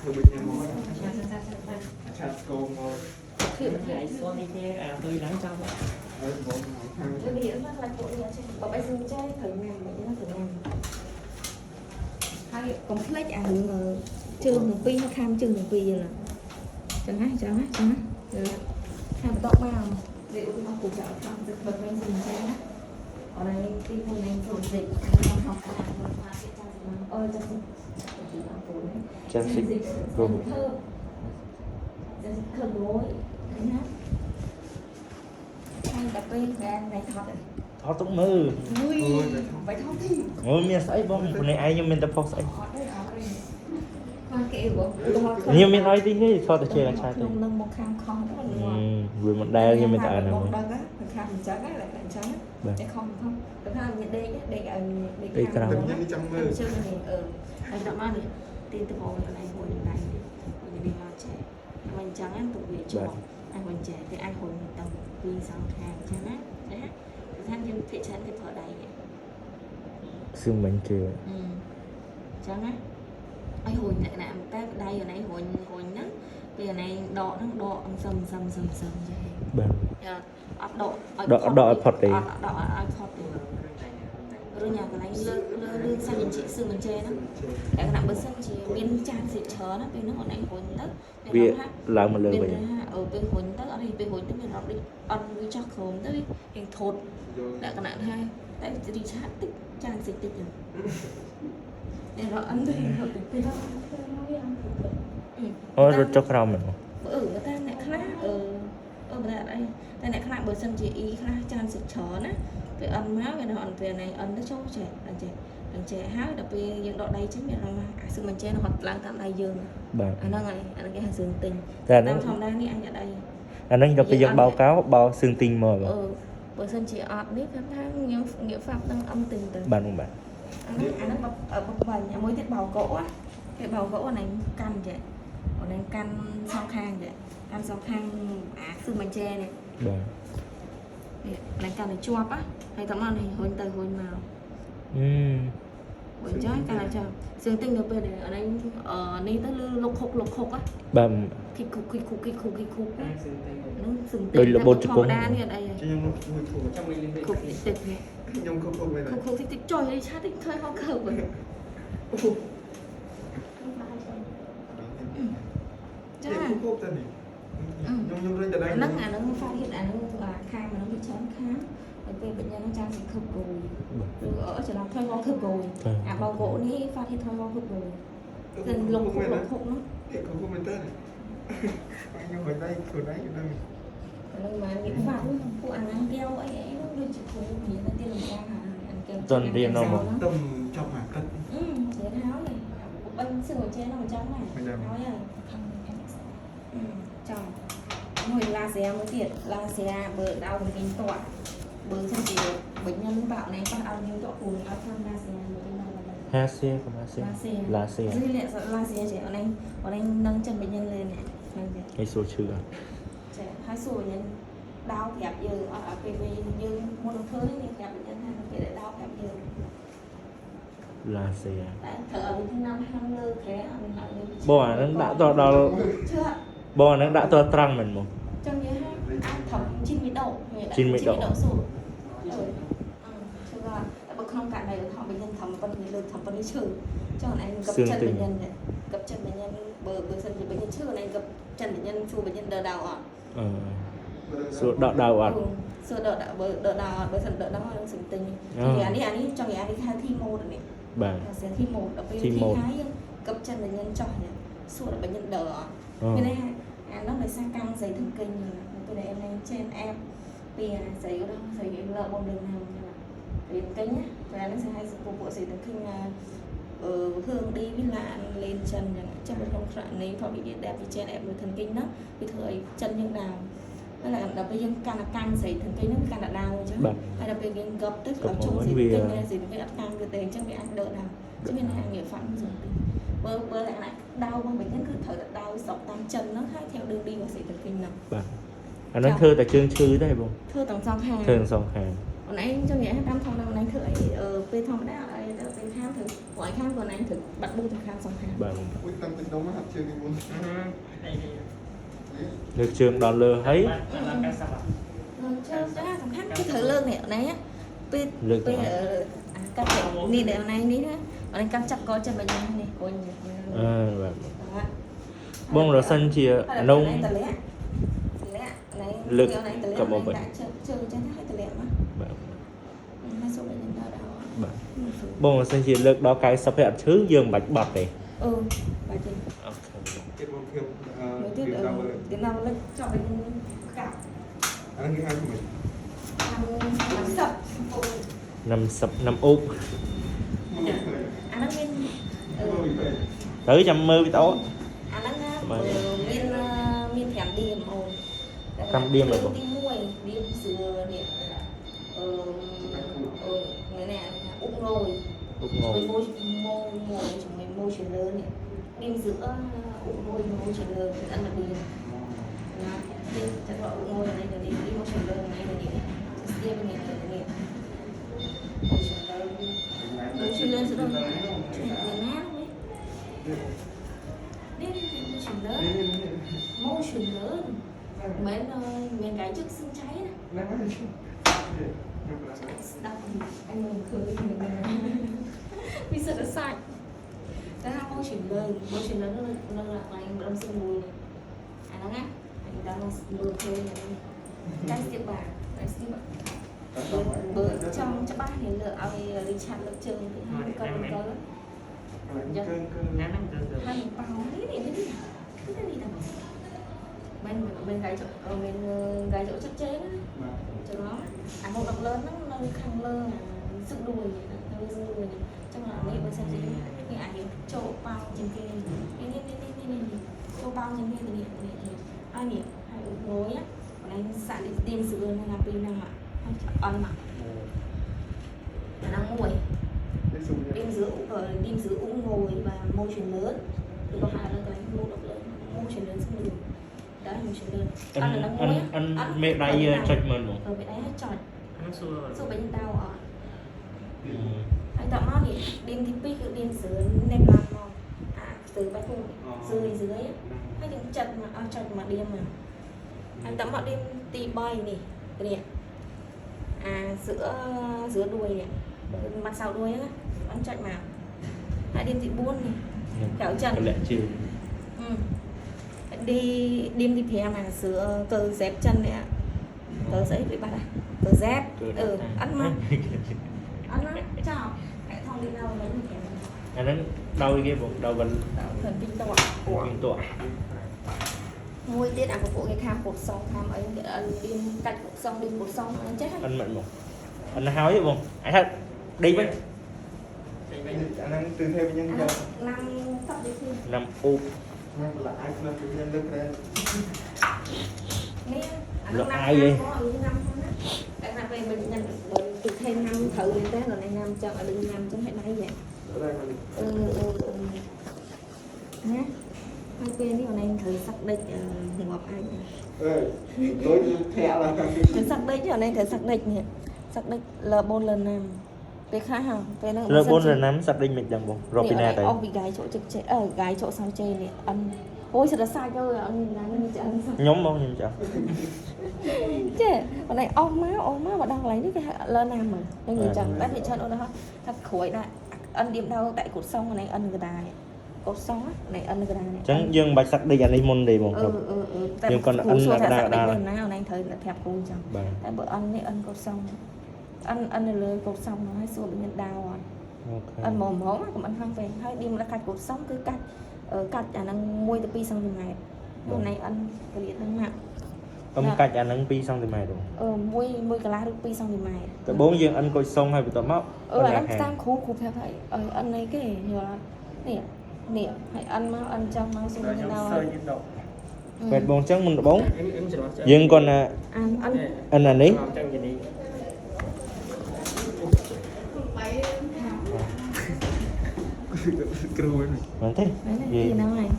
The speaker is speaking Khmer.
ធ្វើដូចញ៉ាំមកឆាត់កងមក គឺ ថ្ងៃស្គាល់នេះទេអាទៅឡើងចោល ហើយបងខាង វាណាខ្លាចពួកនេះចេះបើបែរស៊ឺចេះត្រូវញ៉ាំមិនណាត្រូវញ៉ាំហើយកុំភ្លេចអារឿងជើងទាំងពីរខាមជើងទាំងពីរណាចឹងណាចឹងណាចឹងណាខាមបន្តមកវាឧទាហរណ៍គូចាក់ខាមទឹកបើមិនស៊ឺចេះណាអរនេះទីមួយនឹងចូលសិខ្ញុំហៅថាអឺចាស់ទីអង្គពូន ចាំសិគោ ធ្វើចាស់ធ្វើមួយណាហើយដល់ពេលថ្ងៃថ្ងៃថត ថតទុកមើល មួយបាយថតទី អូមានស្អីបងព្រោះនេះឯងខ្ញុំមានតែផុសស្អី អត់ទេអត់ទេមកគេបងឧទាហរណ៍ ខ្ញុំមានអីទីទេថតតែជាកញ្ឆាទេ ក្នុងនឹងមកខាងខំទៅ វាមិនដែលខ្ញុំមានតែអាហ្នឹង បងដឹងណាខាងអញ្ចឹងណាអញ្ចឹងតែខំខំទៅថាមានដេកដេកឲ្យដេក តែញ៉ាំនេះចង់មើល ជើងនេះអឺហើយដល់មកនេះទីទៅបងកន្លែងមួយដៃនេះវាមកចេះមិនអញ្ចឹងណាទុកវាជាប់អញមិនចេះគេអាចហ៊ុនទៅពីសងខាងអញ្ចឹងណាណាគឺថាយើងភាគច្រើនគេប្រើដៃនេះ សឹងមិនជឿ អឺចឹងណាឲ្យរុញលក្ខណៈតែដៃអានេះរុញរុញហ្នឹងពេលអានេះដកហ្នឹងដកអង្សឹមសឹមសឹមសឹមចេះ បាទ អត់ដកឲ្យ ដកដកឲ្យផុតទេ អត់ដកឲ្យផុតទេរុញអាកន្លែងលើកលើលើសាច់បញ្ជាសឹងបញ្ចេហ្នឹងលក្ខណៈបើសិនជាមានចានសិច្រើនណាពេលហ្នឹងអូនឯងរុញទៅ វាឡើងមកលើ មាន វិញ ថាអឺពេលរុញទៅអត់ទេពេលរុញទៅមានអារម្មណ៍ដូចអត់វាចោះក្រោមទៅវារៀងធត់ យល់ លក្ខណៈថាតែរីឆាតតិចចានសិតិចហ្នឹង នេះរកអន្តររកតិចតិច អូរត់ចុះក្រោមមែនបង អឺតែអ្នកខ្លះអឺអឺបើអត់អីតែអ្នកខ្លះបើសិនជាអ៊ីខ្លះចានសិច្រើនណាពេលអន់មកវានៅអន់ពេលណៃអន់ទៅចូលចេះអញ្ចេះអញ្ចេះហើយដល់ពេលយើងដកដៃចេញមានអារម្មណ៍អាសឹកមិនចេះរត់ឡើងតាមដៃយើង បាទ អាហ្នឹងហើយអាហ្នឹងគេហៅសឿងទិញ តែអាហ្នឹង តាមធម្មតានេះអញអត់អី អាហ្នឹងដល់ពេលយើងបោកកោបោសឹងទីងមកបង អឺបើសិនជាអត់នេះខ្ញុំថាខ្ញុំងាកហ្វាប់នឹងអំទិញទៅ បាទបងបាទ អាហ្នឹងអាហ្នឹងបបបាញ់អាមួយទៀតបោកកោគេបោកកោអាហ្នឹងកាន់ចេះអាហ្នឹងកាន់សងខាងចេះកាន់សងខាងអាស៊ឺមញ្ចែនេះ បាទ នេះអាហ្នឹងកាន់ឲ្យជាប់ណាហើយតមកនេះរុញទៅរុញមក អឺ រុញចាកាន់ឲ្យជាប់សឿងទិញទៅពេលអាហ្នឹងអឺនេះទៅលឺលុកខុកលុកខុកណា បាទ គិកគុកគិកគុកគិកគុកគិកគុក តាមសឹងតែ ហ្នឹងសឿងទិញ ដូចរបូតជង្គង់ ធម្មតានេះអត់អី ខ្ញុំមួយធូរ ចាំមួយលិ គុកតិចតិចនេះ ខ្ញុំខុបខុបមែន គុកគុកតិចតិចចុយឆាតិចឃើញហោខើបចា ខុបខុបតែនេះខ្ញុំខ្ញុំរុញតែដៃ អាហ្នឹងអាហ្នឹងហ្វាហ៊ីតអាហ្នឹងអាខាមអាហ្នឹងវាច្រើនខាមហើយពេលបញ្ញាហ្នឹងចាំសិខឹបគួយឬអឺច្រឡំថយហោខឹបគួយអាបោកោនេះហ្វាហ៊ីតថយហោខឹបគួយទៅលុកលុកខុកនោះ ខុបខុបមែនតើខ្ញុំមិនដៃខ្លួនឯងដឹង អាហ្នឹងមកងាកហ្វាពួកអាហ្នឹងកែវអីអីនោះដូចជាគ្រូរៀនទៅទីលំកាហាអានកែវ តន់រៀននោះមក តំចប់មកទឹក អឺរៀនហើយបិណ្ឌសឹងចេះនោះអញ្ចឹងណាហើយហើយចំមួយឡាសេមួយទៀតឡាសេបើដៅកំពីងតក់បើសិនជាbệnh nhân bảo này bắt ao như tọa cùng ao tham la xe một cái này là ហាសៀកុំហាសៀ la xe ឡាសៀ Dư liệu la xe chỉ ở đây ở đây nâng chân bệnh nhân lên này nâng chân ឲ្យសួរឈឺអត់ trẻ hai sùi bệnh nhân đau kẹp giờ ở ở về về như một đồng thơ này kẹp bệnh nhân hai cái lại đau kẹp giờ ឡាសៀ tại thở ở bên thứ năm hăng lơ thế ở bên lại lên បងអាហ្នឹងដាក់តដល់ chưa បងអាហ្នឹងដាក់តត្រង់មែនមក trong nhớ ha ăn thẩm chín mươi độ 90 độ. độ sụt ừ. Ừ, chưa rồi tại bởi không cả này họ bệnh nhân thẩm phân thì lực thẩm phân đi trừ cho nên anh gặp Xương chân tình. bệnh nhân này gặp chân bệnh nhân bờ bờ sân thì bệnh nhân chưa này gặp chân bệnh nhân chu bệnh nhân đờ đào ạ អឺសួរដកដៅអត់ Ừ, sửa đỡ đào bờ đỡ đào bờ sân đỡ đào nó xương tình Ờ. thì anh ấy trong cái anh ấy khai thi mô rồi này បាទ là sẽ thi một ở bên Thi thi một. hai gặp chân bệnh nhân cho nhỉ sửa là bệnh nhân đỡ ạ អឺ cái này à, nó phải sang căng dây thần kinh rồi cái này em đang trên em vì à, giấy ở đâu giấy em lợ bông đường nào nhưng mà vì thần kinh á và nó sẽ hay phục vụ dây thần kinh là hướng đi với lạ lên chân chẳng hạn trong một không khả này họ bị đẹp vì trên em rồi thần kinh đó vì thời chân như nào hay là đặc biệt dân càng là căng dây thần kinh nó càng là đau chứ បាទ hay là bên dân gập tức Gập là chung món dây vì, thần kinh hay dây thần kinh ắt căng cái tiền chắc bị ăn đỡ nào chứ bên này nghiệp phản rồi bơ bơ lại lại đau mà bệnh nhân cứ thở đau sọc tam chân nó hay theo đường đi của dây thần kinh nào បាទអាហ្នឹងធ្វើតែជើងឈឺទេបង thưa tổng song hàng ធ្វើទាំងសងខាង còn anh cho nghĩa tam thông năm anh thử ấy ở bên thông đã ấy đó bên ខាមត្រូវព្រោះឯខាមខ្លួនឯងត្រូវបាត់ប៊ូទាំងខាមសងខាង បាទបង មួយតាំងពីដុំហាត់ជើងពីមុន នេះនេះ លើកជើងដល់លើហើយ បាទដល់90អត់ ជើងចាសំខាន់គឺត្រូវលើកនេះណាពេល លើក ពេលអាកាត់នេះដែលណៃនេះណាអនកាត់ចាប់កចិត្តបើយ៉ាងនេះអូន អឺបាទបងរសិនជានង តលាក់តលាក់ណៃ លើក ណៃតលាក់ កັບមកវិញ ដាក់ជើងជើងចឹងឲ្យតលាក់មក បាទ ហើយសូមឲ្យយើងដល់ដល់ បាទបងរសិនជាលើកដល់90ហើយអត់ឈឺយើងមិនបាច់បត់ទេ អឺបាទចេញ អូខេ ទៀតមកខ្ញុំអឺ មួយទៀត ពីដល់លើ ទៀតដល់លើចប់វិញកាប់ អាហ្នឹងគេហៅមិន តាមសឹក ណាំសឹបណាំអ៊ូប មើលឃើញ អាហ្នឹងមានអឺ មើលឃើញ ទៅចាំមើលវីដេអូ អាហ្នឹងណា បាទ មានមាន5ឌៀមអូន 5ឌៀមហ៎បង ទី1ឌៀមសឿនេះអឺអូននេះអ៊ុកងយ អ៊ូបង ជាមួយម៉ូម៉ូម៉ូជាមួយម៉ូជាលើនេះឌៀមសឿអ៊ុកងយម៉ូជាលើអិនឌៀមណាទីចាត់អ៊ុកងយនេះនេះឌៀមម៉ូជាលើនេះនេះស្ទាបនេះនេះម៉ូជាលើម៉ូជាលើស្ដុំណានេះនេះម៉ូជាលើ môi trường lớn មិនមែន cái trước xương cháy nè ហ្នឹងហើយខ្ញុំប្រសិទ្ធ đọc anh mừng cười mình vì sợ nó sạch đó là môi trường lớn nó là anh đâm xương đùi này à nó á anh đang mừng cười này cái siêu bà cái siêu bà bữa trong cho ba thì lựa ao đi chặt lựa trường thì hai con có កើកើ ណាហ្នឹងគឺគឺ hai mình bao cái này cái gì cái gì đâu bên bên gái chỗ bên gái chỗ chất chế đó បាទ cho nó à một độc lớn nó khăn lơ à sức đùi nó sức đùi này trong là mấy bên xem gì cái ảnh chỗ bao trên kia này này này này này chỗ bao trên kia thì này này ai nhỉ hai gối á còn anh sạn đi tìm sự này là pin năng ạ hai ấn ạ năng ngồi នេះសុំ đêm giữa đêm giữa uống ngồi và môi trường lớn thì có hai là cái môi độc lớn môi trường lớn xương đường đó là môi trường lớn អិន ăn là nó អិន ngồi អិនមេដៃចុចមើលបង ở bên đấy chọn ហ្នឹងសួរ dù bệnh nhân đau ở anh tạm mau thì đêm thì pi cứ đêm dưới nem làm mong à từ bách phụ dưới dưới á hay những chật mà à, chật mà đêm mà anh tạm mau đêm tì bay nè cái này à giữa giữa đuôi nè mặt sau đuôi á anh chật mà hai đêm thì buôn nè កៅចិន កលាក់ជើង Ừ. Đi đêm đi phè mà sửa cờ dép chân này ạ cờ dép bị bắt à cờ dép ừ ăn mà ăn nó chào hãy thông đi đâu vẫn phè អាហ្នឹងដោយគេបងដោយវិល thần kinh to វិញតក់ មួយទៀតអាពពួកគេខាំពុតសងខាំអីគេអិនឌៀមកាច់ពុតសងឌៀមពុតសងអីចេះ អិនមិនបងអិនហើយបងអាចថាដេកវិញ ចេញវិញ អាហ្នឹងទិទេវិញ អា យក ណាំសក់ដូចគ្នា ណាំអ៊ូប ហ្នឹងប្រឡាក់អាចក្នុងពីលើក្រែ នេះអានោះណាំណាំណាតែណាពេលមិនញ៉ាំពីថេណាំត្រូវមែនទេដល់នេះណាំចឹងឲ្យលឺណាំចឹងឲ្យដៃហ៎ ដែរមក អឺអឺអឺណាហើយពេលនេះអូនឯងត្រូវសឹកដេកងាប់អាច អើយដូចធាក់ឡើយ ត្រូវសឹកដេកអូនឯងត្រូវសឹកដេកនេះសឹកដេកលើ4លើណាំពេលខ្លះហ่าពេលហ្នឹង លើ4លើណាំសັບដេកមិនដឹងបងរកពីណាទៅ អស់ពីកាយជក់ជឹកចេអឺកាយជក់សៅចេនេះអិនអូយសិតតែសាច់អើយអិនណានេះឆ្អិនសាច់ ខ្ញុំបងខ្ញុំចាស់ ចេះអូនឯងអស់មកអស់មកមកដល់កន្លែងនេះគេហៅលើណាំហ្នឹងនិយាយចឹងតែវាច្រើនអូនហ៎ថាក្រួយដាក់អិនឌៀមដៅតែកូតសងអូនឯងអិនកដានេះកូតសងអូនឯងអិនកដានេះ អញ្ចឹងយើងមិនបាច់សັບដេកអានេះមុនទេបង អឺអឺអឺតែ យើងគាត់អិន គ្រូសួរថា កដា សាក់ដេក កដា នៅណាអូនឯងត្រូវប្រាប់គ្រូអញ្ចឹង បាទ តែបើអិននេះអិនកូតសងអិនអិននៅលើកូតសងហ្នឹងហើយសួរបើមានដាវអត់ អូខេ អិនហ្មងហ្មងកុំអិនខ្លាំងពេកហើយឌីមកាច់កូតសងគឺកាច់កាច់អាហ្នឹង1ទៅ2សង់ទីម៉ែត្រអូនឯងអិនកលៀតហ្នឹងមក អឹមកាច់អាហ្នឹង2សង់ទីម៉ែត្របង អឺ1កន្លះឬ2សង់ទីម៉ែត្រ ដំបូងយើងអិនកុចសុងហើយបន្ទាប់មក អឺអាហ្នឹងតាមគ្រូគ្រូប្រាប់ថាអឺអិនអីគេយល់អត់នេះនេះហើយអិនមកអិនចង់មកសុំ ខ្ញុំ ដល់ សើញដក ពេទ្យបងអញ្ចឹងមុនដំបូង អឹមអឹមច្រឡំ យើងគាត់ណា អានអិន អិនអានេះ ចឹងជានេះ គ្រូវិញ មែនទេ ហ្នឹងហើយហ្នឹងហើយ